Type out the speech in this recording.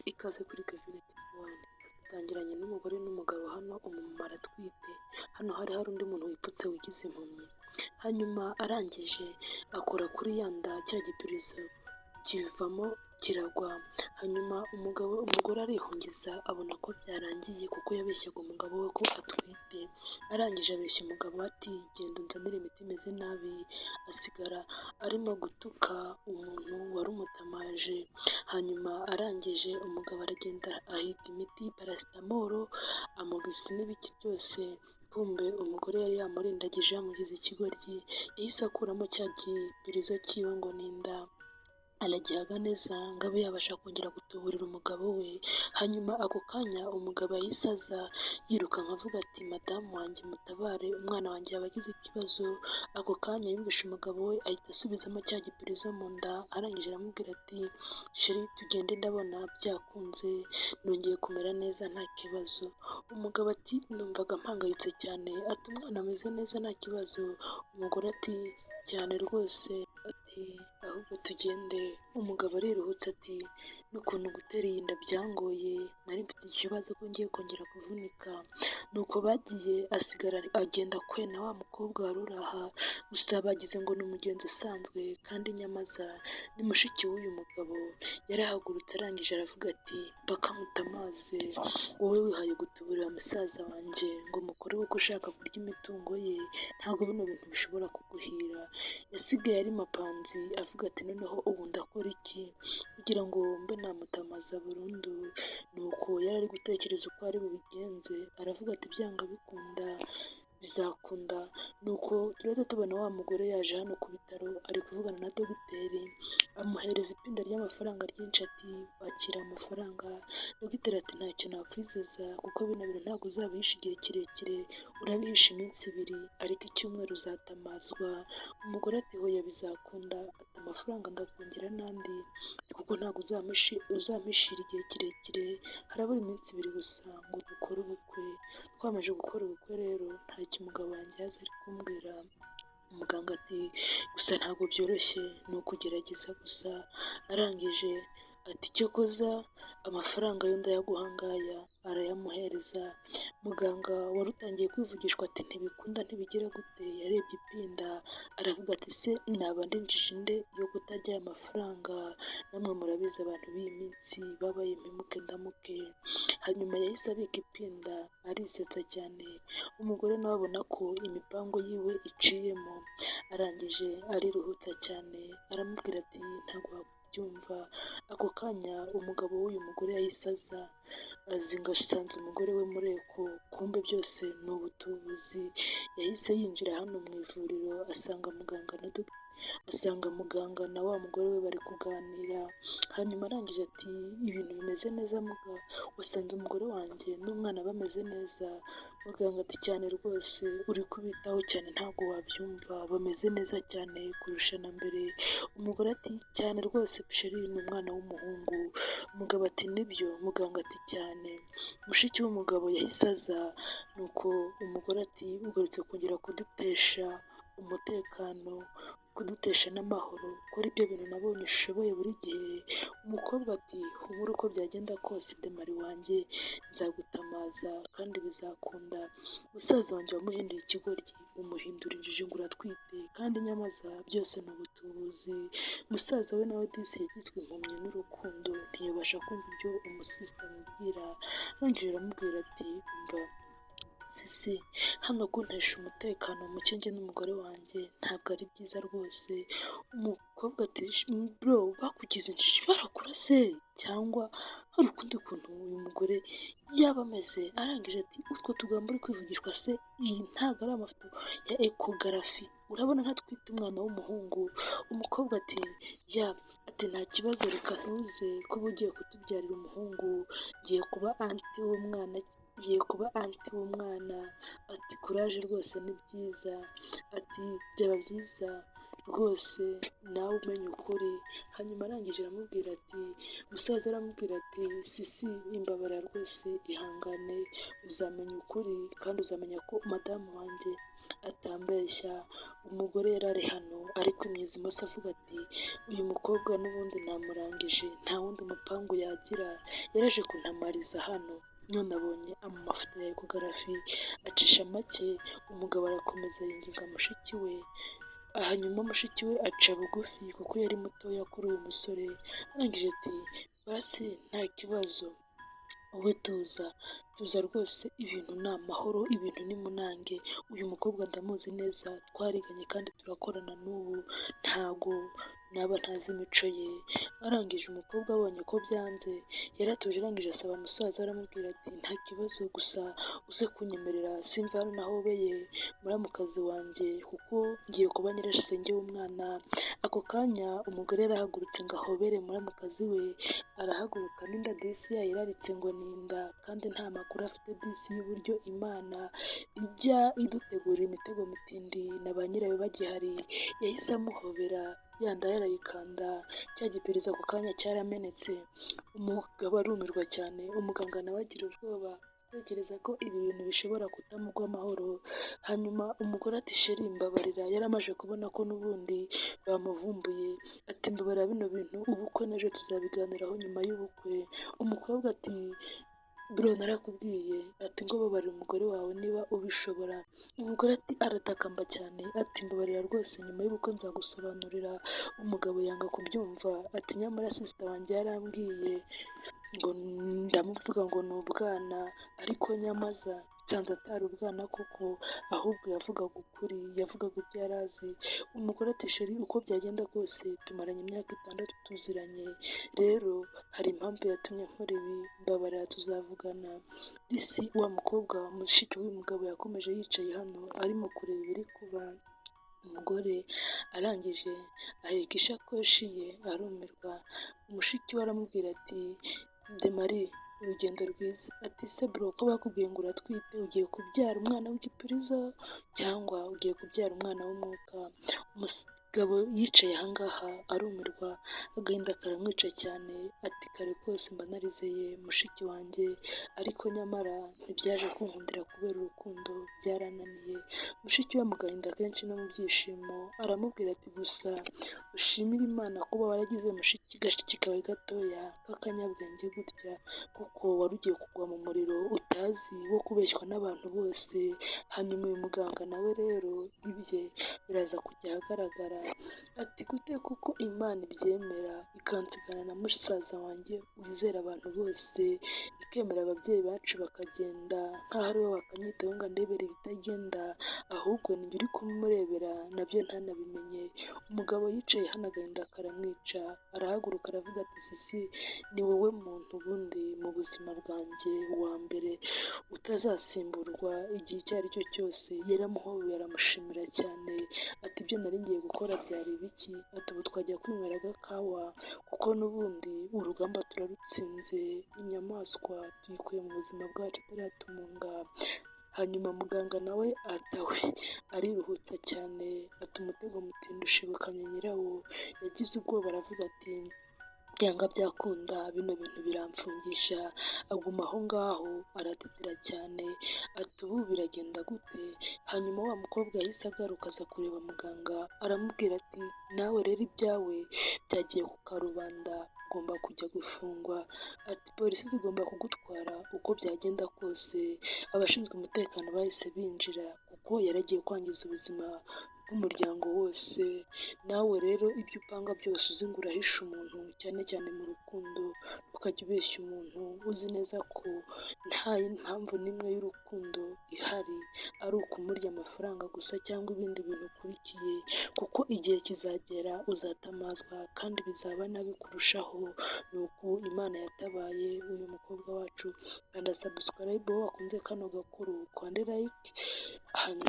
Ikaze kuri Kevin TV One, dutangiranye n'umugore n'umugabo hano, umumama aratwite, hano hari hari undi muntu wipfutse wigize impumyi, hanyuma arangije akora kuri ya nda cya gipirizo kivamo kiragwa, hanyuma umugabo umugore arihungiza abona ko byarangiye kuko yabeshyaga umugabo we ko atwite, arangije abeshya umugabo we ati genda unzanire imiti imeze nabi, asigara arimo gutuka umuntu wari umutamaje, hanyuma arangije umugabo aragenda ahiga imiti paracetamol, amoxi n'ibiki byose, kumbe umugore yari yamurindagije yamugize ikigoryi, yahise akuramo cya gipirizo cyiwe ngo ni inda, aragihaga neza ngo abe yabasha kongera gutuburira umugabo we, hanyuma ako kanya umugabo yahise aza yirukanka avuga ati madamu wanjye mutabare umwana wanjye yaba agize ikibazo, ako kanya yumvishe umugabo we ahita asubizamo cya gipirizo mu nda, arangije aramubwira ati chéri tugende ndabona byakunze nongeye kumera neza nta kibazo, umugabo ati numvaga mpangayitse cyane, ati umwana ameze neza nta kibazo, umugore ati cyane rwose, ati ahubwo tugende, umugabo ariruhutsa ati n'ukuntu gutera iyi nda byangoye, nari mfite ikibazo ko ngiye kongera kuvunika, nuko bagiye asigara agenda akwena wa mukobwa wari uri aha, gusa bagize ngo ni umugenzi usanzwe kandi nyamaza ni mushiki w'uyu mugabo, yarahagurutse arangije aravuga ati bakamutamaze wowe wihaye gutuburira musaza wanjye ngo mukore ubukwe ushaka kurya imitungo ye, ntabwo bino bintu bishobora kuguhira, yasigaye ari mapanzi avuga ati noneho ubu ndakora iki kugira ngo mbe namutamaza burundu, nuko yari ari gutekereza uko ari bubigenze, aravuga ati byanga bikunda bizakunda, nuko turahita tubona wa mugore yaje hano ku bitaro ari kuvugana na dogiteri, amuhereza ipinda ry'amafaranga ryinshi ati wakira amafaranga, dogiteri ati ntacyo nakwizeza kuko bino bintu ntabwo uzabihisha igihe kirekire, urabihisha iminsi ibiri ariko icyumweru uzatamazwa, umugore ati hoya bizakunda, ati amafaranga ndakongera n'andi kuko ntabwo uzampishira igihe kirekire, harabura iminsi ibiri gusa ngo dukore ubukwe, twamaze gukora ubukwe rero ntacyo umugabo wanjye yaza ari kumbwira, umuganga ati gusa ntabwo byoroshye ni ukugerageza gusa, arangije ati cyokoza amafaranga yo ndayaguha ngaya, arayamuhereza, muganga wari utangiye kwivugishwa ati ntibikunda ntibigira gute, yarebye ipinda aravuga ati se naba ndinjije inde yo kutarya aya mafaranga, namwe murabizi abantu b'iyi minsi babaye impemuke ndamuke, hanyuma yahise abika ipinda arisetsa cyane, umugore nawe abona ko imipango yiwe iciyemo, arangije ariruhutsa cyane aramubwira ati ntabwo wabyumva, ako kanya umugabo w'uyu mugore yahise aza, azinga asanze umugore we mureko, kumbe byose ni ubutubuzi, yahise yinjira hano mu ivuriro asanga muganga na asanga muganga na wa mugore we bari kuganira, hanyuma arangije ati ibintu bimeze neza muga, wasanze umugore wanjye n'umwana bameze neza, muganga ati cyane rwose uri kubitaho cyane ntabwo wabyumva, bameze neza cyane kurusha na mbere, umugore ati cyane rwose chéri ni umwana w'umuhungu, umugabo ati nibyo, muganga ati cyane, mushiki w'umugabo yahise aza, nuko umugore ati ugarutse kongera kudutesha umutekano, kudutesha n'amahoro, ko ari byo bintu nabonye ushoboye buri gihe, umukobwa ati humura uko byagenda kose demari wanjye nzagutamaza kandi bizakunda, musaza wanjye wamuhinduye ikigoryi umuhindura injiji ngo uratwite kandi nyamaza byose ni ubutubuzi, musaza we nawe disi yagizwe impumyi n'urukundo ntiyabasha kumva ibyo umusisita amubwira, arangije aramubwira ati umva sisi hano kuntesha umutekano muke njye n'umugore wanjye ntabwo ari byiza rwose, umukobwa ati bro bakugize injiji barakurase cyangwa hari ukundi kuntu uyu mugore yaba ameze, arangije ati utwo tugambo uri kwivugishwa se iyi ntabwo ari amafoto ya ekogarafi, urabona ntatwite umwana w'umuhungu, umukobwa ati ya ati nta kibazo reka ntuze kuba ugiye kutubyarira umuhungu, ngiye kuba aunty w'umwana ngiye kuba aunty w'umwana, ati courage rwose ni byiza, ati byaba byiza rwose nawe umenya ukuri, hanyuma arangije aramubwira ati musaza aramubwira ati sisi imbabara rwose ihangane uzamenya ukuri kandi uzamenya ko madamu wanjye Atambeshya, umugore yari ari hano ari kwimyiza imoso avuga ati uyu mukobwa n'ubundi namurangije, nta wundi mupangu yagira, yaraje kuntamariza hano, none abonye amafoto ya ekogarafi, acisha make, umugabo arakomeza yinginga mushiki we, hanyuma mushiki we aca bugufi kuko yari mutoya kuri uyu musore, arangije ati basi nta kibazo, wowe tuza, tuza rwose ibintu ni amahoro, ibintu ni munange, uyu mukobwa ndamuzi neza, twariganye kandi turakorana n'ubu, ntago naba ntazi imico ye. Arangije umukobwa abonye ko byanze, yaratuje arangije asaba musaza we aramubwira ati nta kibazo gusa uze kunyemerera simve hano nahobeye muramukazi wanjye kuko ngiye kuba nyirasenge w'umwana. Ako kanya umugore yarahagurutse ngo ahobere muramukazi we, arahaguruka n'inda disi yayiraritse ngo ni inda, kandi nta makuru afite disi y'uburyo Imana ijya idutegurira imitego mitindi na ba nyirayo bagihari, yahise amuhobera ya nda yarayikanda, cya gipirizo ako kanya cyaramenetse, umugabo arumirwa cyane, umuganga nawe agira ubwoba atekereza ko ibi bintu bishobora kutamugwa amahoro, hanyuma umugore ati sheri mbabarira, yari amaze kubona ko n'ubundi bamuvumbuye, ati mbabarira bino bintu ubukwe n'ejo tuzabiganiraho nyuma y'ubukwe, umukobwa ati bro narakubwiye, ati ngo babarira umugore wawe niba ubishobora, umugore ati aratakamba cyane, ati mbabarira rwose nyuma y'ubukwe nzagusobanurira, umugabo yanga kubyumva, ati nyamara sister wanjye yarambwiye ngo ndamuvuga ngo ni ubwana, ariko nyamaza nsanze atari ubwana koko, ahubwo yavugaga ukuri, yavugaga ibyo yari azi. Umugore ati sheri uko byagenda kose tumaranye imyaka 6 tuziranye, rero hari impamvu yatumye nkora ibi, mbabarira tuzavugana. Disi wa mukobwa mushiki w'uyu mugabo yakomeje yicaye hano arimo kureba ibiri kuba, umugore arangije aheka ishakoshi ye arumirwa, mushiki we aramubwira ati Demari urugendo rwiza, ati se bro ko bakubwiye ngo uratwite ugiye kubyara umwana w'igipirizo cyangwa ugiye kubyara umwana w'umwuka? Umugabo yicaye ahangaha arumirwa, agahinda karamwica cyane, ati kare kose mba narizeye mushiki wanjye, ariko nyamara ntibyaje kunkundira kubera urukundo byarananiye. Mushiki we mu gahinda kenshi no mu byishimo aramubwira ati gusa ushimire Imana kuba waragize mushiki gashiki kawe gatoya k'akanyabwenge gutya, kuko wari ugiye kugwa mu muriro utazi wo kubeshywa n'abantu bose. Hanyuma uyu muganga nawe rero ibye biraza kujya ahagaragara, ati gute kuko Imana ibyemera ikansigana na musaza wanjye wizera abantu bose, ikemera ababyeyi bacu bakagenda nk'aho ari we wakanyitaho ngo andebere ibitagenda, ahubwo ni njye uri kumurebera nabyo ntanabimenye. Umugabo yicaye hano agahinda karamwica, arahaguruka aravuga ati sisi ni wowe muntu ubundi mu buzima bwanjye wa mbere utazasimburwa igihe icyo ari cyo cyose. Yaramuhobeye aramushimira cyane, ati ibyo nari ngiye gukora byari ibiki? Ati ubu twajya kwinywera agakawa kuko n'ubundi urugamba turarutsinze, inyamaswa tuyikuye mu buzima bwacu itaratumunga. Hanyuma muganga nawe atawe ariruhutsa cyane, ati umutego mutindi ushibukanye nyirawo. Yagize ubwoba aravuga ati byanga byakunda bino bintu biramfungisha, aguma aho ngaho aratitira cyane, ati ubu biragenda gute? Hanyuma wa mukobwa yahise agaruka aza kureba muganga, aramubwira ati nawe rero ibyawe byagiye ku karubanda, ugomba kujya gufungwa, ati polisi zigomba kugutwara uko byagenda kose. Abashinzwe umutekano bahise binjira kuko yaragiye kwangiza ubuzima bw'umuryango wose. Nawe rero ibyo upanga byose uzi ngo urahisha umuntu, cyane cyane mu rukundo, ntukajye ubeshya umuntu uzi neza ko nta mpamvu n'imwe y'urukundo ihari, ari ukumurya amafaranga gusa cyangwa ibindi bintu ukurikiye, kuko igihe kizagera uzatamazwa kandi bizaba nabi kurushaho. Ni uku Imana yatabaye uyu mukobwa wacu. Kanda subscribe wowe wakunze kano gakuru, ukande like, hanyuma.